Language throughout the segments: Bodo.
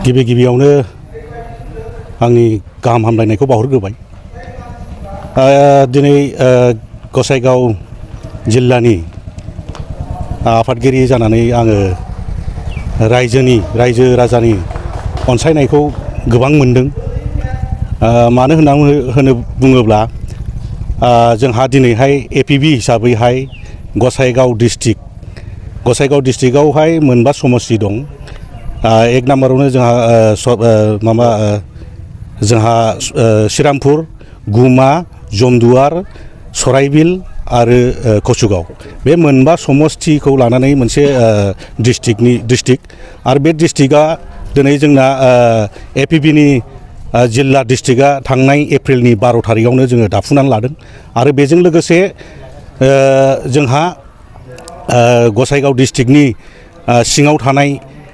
गिबि गिबियावनो आंनि गाहाम हामलायनायखौ बावहरग्रोबाय। दिनै गसाइगाव जिल्लानि आफादगिरि जानानै आङो रायजो राजानि अनसायनायखौ गोबां मोनदों। मानो होनना बुङोब्ला जोंहा दिनैहाय एपिबि हिसाबैहाय गसाइगाव डिस्ट्रिक्टआवहाय मोनबा समस्ति दं। एक नाम्बारावनो जोंहा श्रीरामपुर, गुमा, जमदुवार, सराइबिल आरो कचुगाव बे मोनबा समस्तिखौ लानानै मोनसे डिस्ट्रिक्ट आरो बे डिस्ट्रिक्टआ दिनै जोंना एपिबिनि जिल्ला डिस्ट्रिक्टआ थांनाय एप्रिलनि 12 थारिखआवनो जोङो दाफुंनानै लादों। आरो बेजों लोगोसे जोंहा गसाइगाव डिस्ट्रिक्टनि सिङाव थानाय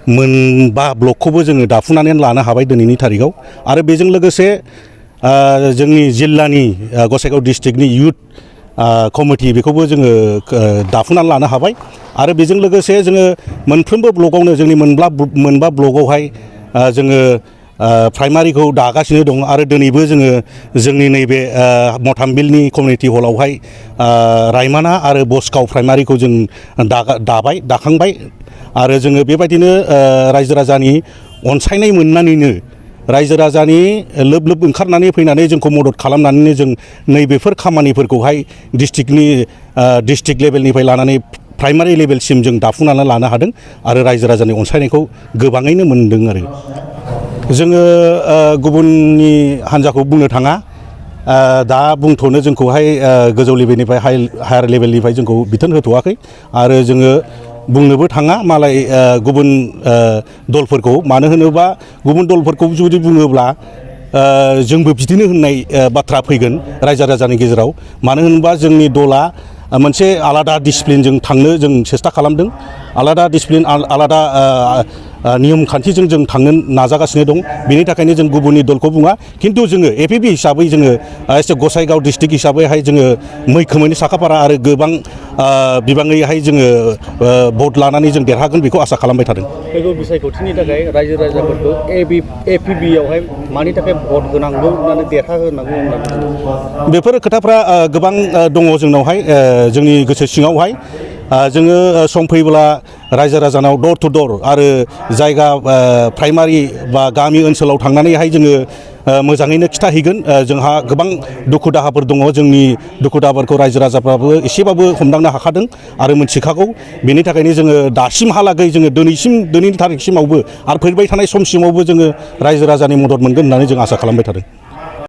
मोनबा ब्लकखौबो जोङो दाफुंनानै लानो हाबाय दिनैनि थारिखआव। आरो बेजों लोगोसे जोंनि जिल्लानि गसाइगाव डिस्ट्रिक्टनि इयुथ कमिटि बेखौबो जोङो दाफुंनानै लानो हाबाय। आरो बेजों लोगोसे जोङो मोनफ्रोमबो ब्लकआवनो जोंनि मोनबा ब्लकआवहाय जोङो प्राइमारिखौ दागासिनो दं। आरो दिनैबो जोङो जोंनि नैबे मथामबिलनि कमिउनिटि हलावहाय रायमाना आरो बसगाव प्राइमारिखौ जों दाखांबाय। आरो जोङो बेबायदिनो रायजो राजानि अनसायनाय मोननानैनो रायजो राजानि लोब ओंखारनानै फैनानै जोंखौ मदद खालामनानैनो जों नैबेफोर खामानिफोरखौहाय डिस्ट्रिक्ट लेभेलनिफ्राय लानानै प्राइमारि लेभेलसिम जों दाफुंनानै लानो हादों। आरो रायजो राजानि अनसायनायखौ गोबाङैनो मोनदों। आरो जोङो गुबुननि हान्जाखौ बुंनो थाङा, दा बुंथ'नो जोंखौहाय गोजौ लेभेलनिफ्राय हायार लेभेलनिफ्राय जोंखौ बिथोन होथ'वाखै। आरो जोङो बुंनोबो थाङा मालाय गुबुन दलफोरखौ। मानो होनोबा गुबुन दलफोरखौ जुदि बुङोब्ला जोंबो बिदिनो होननाय बाथ्रा फैगोन रायजो राजानि गेजेराव। मानो होनोबा जोंनि दला मोनसे आलादा डिसिप्लिनजों थांनो जों सेस्था खालामदों। आलादा डिसिप्लिन आलादा नियम खान्थिजों जों थांनो नाजागासिनो दं। बेनि थाखायनो जों गुबुननि दलखौ बुङा। खिन्थु जोङो एपिबि हिसाबै जोङो एसे गसाइगाव डिस्ट्रिक्ट हिसाबैहाय जोङो मैखोमैनो साखाफारा आरो गोबां बिबाङैहाय जोङो भट लानानै जों देरहागोन बेखौ आसा खालामबाय थादों। फैगौ बिसायख'थिनि थाखाय रायजो राजाफोरखौ एपिबियावहाय मानि थाखाय भट होनांगौ होननानै देरहाहोनांगौ होननानै बेफोर खोथाफ्रा गोबां दङ जोंनावहाय, जोंनि गोसो सिङावहाय। जोङो सम फैब्ला रायजो राजानाव दर टु दर आरो जायगा प्राइमारि बा गामि ओनसोलाव थांनानैहाय जोङो मोजाङैनो खिथाहैगोन। जोंहा गोबां दुखु दाहाफोर दङ। जोंनि दुखु दाहाफोरखौ रायजो राजाफ्राबो एसेबाबो हमदांनो हाखादों आरो मिथिखागौ। बेनि थाखायनो जोङो दासिमहालागै जोङो दिनैनि थारिखसिमावबो आरो फैबाय थानाय समसिमावबो जोङो रायजो राजानि मदद मोनगोन होननानै जों आसा खालामबाय थादों।